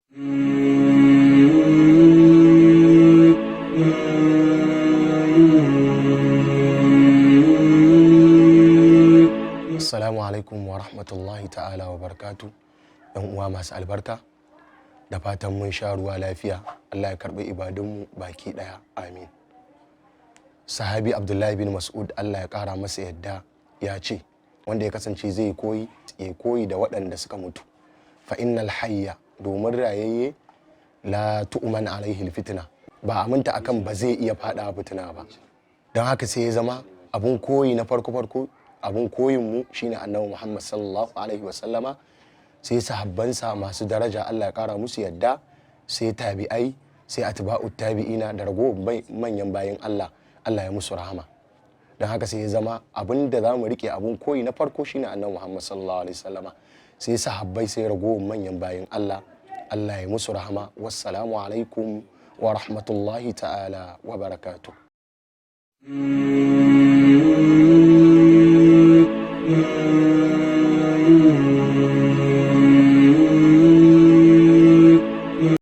Assalamu alaikum wa rahmatullahi ta'ala wa barakatu. Yan uwa masu albarka, da fatan mun sha ruwa lafiya. Allah ya karɓi ibadunmu baki ɗaya, amin. Sahabi Abdullahi bin Mas'ud, Allah ya ƙara masa yadda, ya ce, wanda ya kasance zai koyi, ya koyi da waɗanda suka mutu. Fa innal hayya, domin rayayye, la tu'man alaihi fitina, ba aminta akan ba zai iya faɗa fitina ba. Don haka sai ya zama abun koyi na farko farko, abun koyin mu shine Annabi Muhammad sallallahu alaihi wasallama, sai sahabbansa masu daraja, Allah ya kara musu yadda, sai tabi'ai, sai atba'ut tabi'ina, da ragowar manyan bayin Allah, Allah ya musu rahama. Don haka sai ya zama abin da za mu rike, abun koyi na farko shine Annabi Muhammad sallallahu alaihi wasallama, sai sahabbai, sai ragowar manyan bayin Allah, Allah ya musu rahama. Wassalamu alaikum wa rahmatullahi ta'ala wa barakatuh.